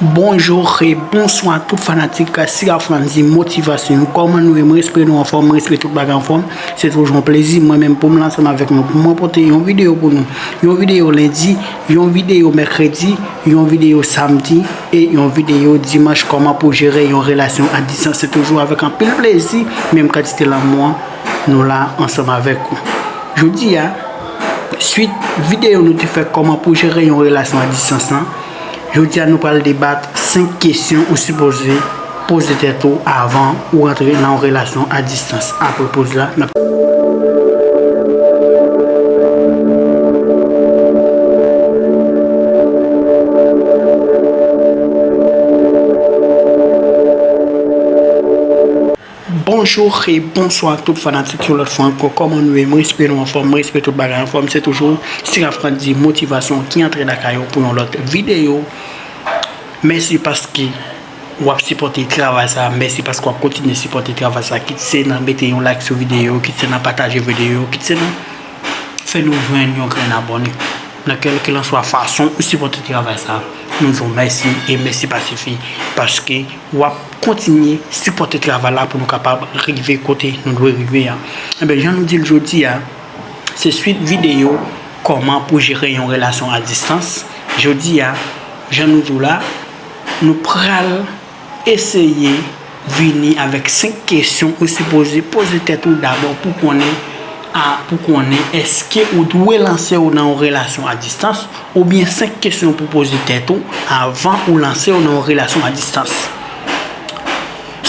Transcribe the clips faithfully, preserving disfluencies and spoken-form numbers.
Bonjou e bonswa tout fanatik Sira Franzy Motivation. Kòman nou ye? Mwen espere nou anfòm, mwen espere tout bagay anfòm. Se toujou yon plezi mwen menm pou m la ansanm avèk nou pou mwen pote yon videyo pou nou. Yon videyo lendi, yon videyo mèkredi, yon videyo samdi e yon videyo dimanch. Kòman pou jere yon relasyon a distans? Se toujou avèk anpil plezi, menm kantite lanmou an, nou la ansanm avèk ou. Jodi a, swit videyo nou te fè kòman pou jere yon relasyon a distans lan, jodi a nou pral debat senk kesyon ou sipoze poze tèt ou avan ou rantre nan yon relasyon a distans. Apre poz la, n ap Bonjou e bonswa tout fanatik yon lòt fwa ankò. Kòman nou ye? Mwen espere nou anfòm, mwen espere tout bagay anfòm. Se toujou Sira Franzy Motivation ki antre lakay ou pou yon lòt videyo. Mèsi paske w ap sipòte travay sa. Mèsi paske w ap kontinye sipòte travay sa. Kit se nan mete yon like sou videyo, kit se nan pataje videyo, kit se nan fè nou jwenn yon grenn abòne. Nan kèlkelanswa fason ou sipòte travay sa, nou di w mèsi e mèsi pa sifi paske w ap kontinye sipòte travay la pou nou kapab rive kote nou dwe rive a. Enben, jan nou di l jodi a, se swit videyo kòman pou jere yon relasyon a distans. Jodi a, jan nou di w la, nou pral eseye vini avèk senk kesyon ou sipoze poze tèt ou dabò pou konnen a, pou konnen èske ou dwe lanse w nan yon relasyon a distans, oubyen senk kesyon pou poze tèt ou avan ou lanse w nan yon relasyon a distans.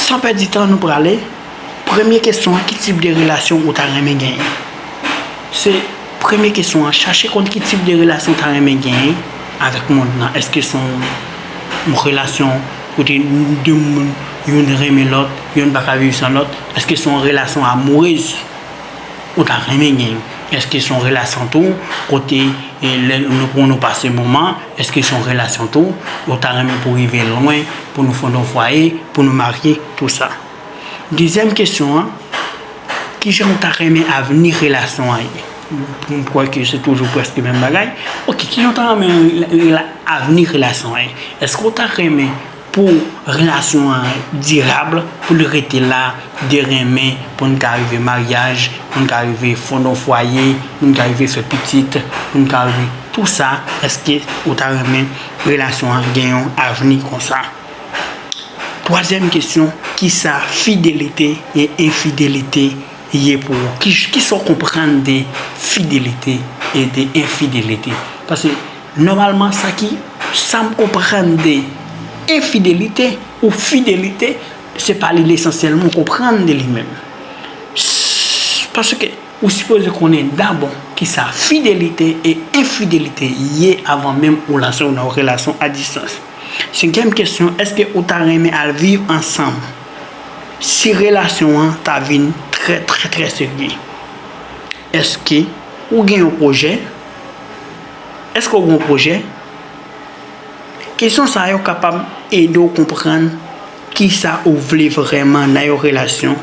San pèdi tan, nou prale. Premye kesyon an, ki tip de relasyon ou ta renmen genyen? Se premye kesyon an, chache konn ki tip de relasyon ou ta renmen genyen avèk moun nan. Èske se yon, yon relasyon kote de moun, youn renmen lòt, youn pa ka viv san lòt? Èske se yon relasyon amourez ou ta renmen genyen? Èske se yon relasyon tou kote, e, lè nou, pou nou pase moman? Èske se yon relasyon tou ou ta renmen pou rive lwen, pou nou fonde yon fwaye, pou nou marye, tou sa? Dezyèm kesyon an, kijan ou ta renmen avni relasyon an ye? M kwè ke se toujou prèske menm bagay. Oke, kijan ou ta renmen rela-, avni relasyon an ye? Èske ou ta renmen pou relasyon an dirab, pou l rete la, de renmen, pou n ka rive maryaj, pou n ka rive fonde yon fwaye, pou n ka rive fè pitit, pou n ka rive tou sa? Èske ou ta renmen relasyon an gen yon avni konsa? Twazyèm kesyon, kisa fidelite e enfidelite ye pou ou? Ki, kisa w konprann de fidelite e de enfidelite? Paske, nòmalman, sa ki, sa m konprann de enfidelite ou fidelite, se pa li lesansyèl mwen konprann de li menm. S-, paske ou sipoze konnen dabò kisa fidelite e enfidelite ye avan menm ou lanse w nan yon relasyon a distans. Senkyèm kesyon, èske ou ta renmen al viv ansanm si relasyon an ta vin trè, trè, trè serye? Èske ou gen yon pwojè? Èske ou gen yon pwojè? Kesyon sa yo kapab ede w konprann kisa ou vle vrèman nan yon relasyon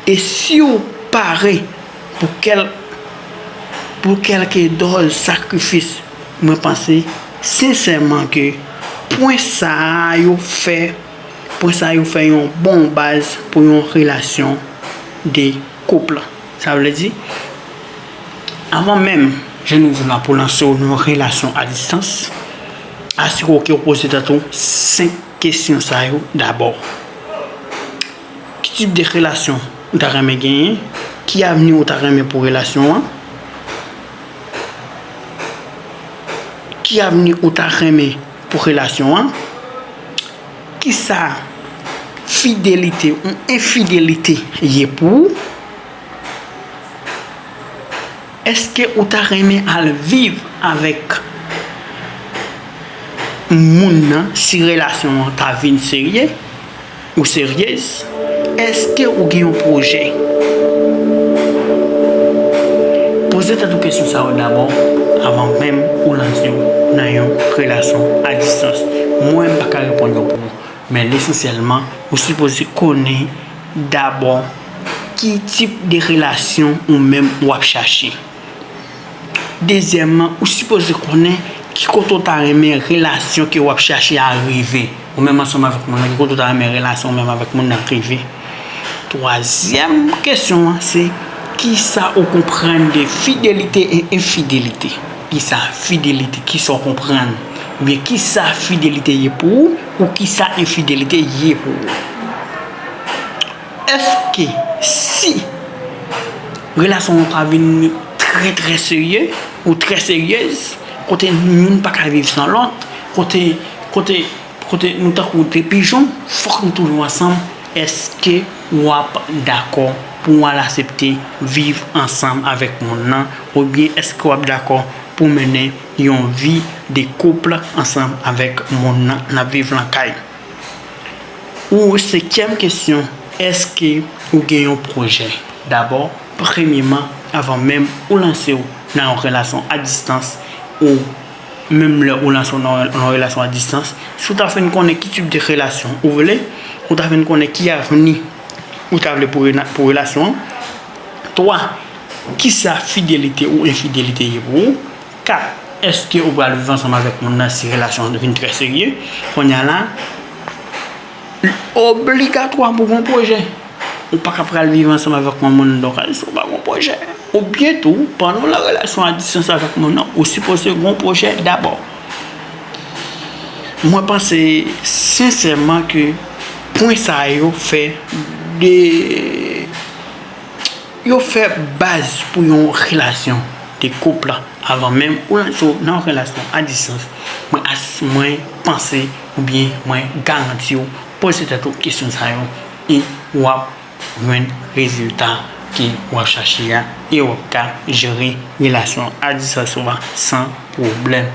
e si w pare pou kèl-, pou kèlke dòz sakrifis. Mwen panse sensèman ke pwen sa yo fè, pwen sa yo fè yon bon baz pou yon relasyon de koup. Sa vle di, avan menm, jan nou di la, pou lanse w nan yon relasyon a distans, asire w ke w poze tèt ou senk kesyon sa yo dabò. Ki tip de relasyon ou ta renmen genyen? Ki avni ou ta renmen pou relasyon an? Ki avni ou ta renmen pou relasyon an? Kisa fidelite ou enfidelite ye pou ou? Èske ou ta renmen al viv avèk moun nan si relasyon an ta vin serye ou seryez? Èske ou gen yon pwojè? Poze tèt ou kesyon sa yo dabò avan menm ou lanse w nan yon relasyon a distans. Mwen, m pa ka reponn yo pou ou. Men lesansyèlman, ou sipoze konnen dabò ki tip de relasyon ou menm w ap chache. Dezyèmman, ou sipoze konnen Ki kote w ta renmen relasyon ke w ap chache a rive? Ou menm ansanm avèk moun nan, ki kote w ta renmen relasyon ou menm avèk moun nan rive? Twazyèm kesyon an, se kisa ou konprann de fidelite e enfidelite? Kisa fidelite, kisa w konprann? Oubyen kisa fidelite ye pou ou, ou kisa enfidelite ye pou ou? Èske si relasyon an ta vin trè, trè serye ou trè seryez, kote youn pa ka viv san lòt, kote, kote, kote nou tankou de pijon, fòk nou toujou ansanm, èske w ap dakò pou w al aksepte viv ansanm avèk moun nan, oubyen èske w ap dakò pou mennen yon vi de koup ansanm avèk moun nan n ap viv lakay? Ou senkyèm kesyon, èske ou gen yon pwojè? Dabò, premyeman, avan menm ou lanse w nan yon relasyon a distans, ou menm lè ou lanse w nan yon relasyon a distans, si w ta fin konnen ki tip de relasyon ou vle, ou ta fin konnen ki avni ou ta vle pou rela- pou relasyon an. Twa, kisa fidelite ou enfidelite ye pou ou? Kat, èske ou pral viv ansanm avèk moun nan si relasyon an vin trè serye? Kounye a la, obligatwa pou gon pwojè. Ou pa ka pral viv ansanm avèk yon moun nan yon kay si ou pa gon pwojè. Oubyen tou, pandan w nan relasyon a distans avèk moun nan, ou sipoze gon pwojè dabò. Mwen panse sensèman ke pwen sa yo fè de yo fè baz pou yon relasyon de koup la avan menm ou lanse w nan yon relasyon a distans. Mwen as mwen panse oubyen mwen garanti w, poze tèt ou kesyon sa yo e w ap jwenn rezilta ke w ap chache a e w ap ka jere relasyon a distans ou a san pwoblèm.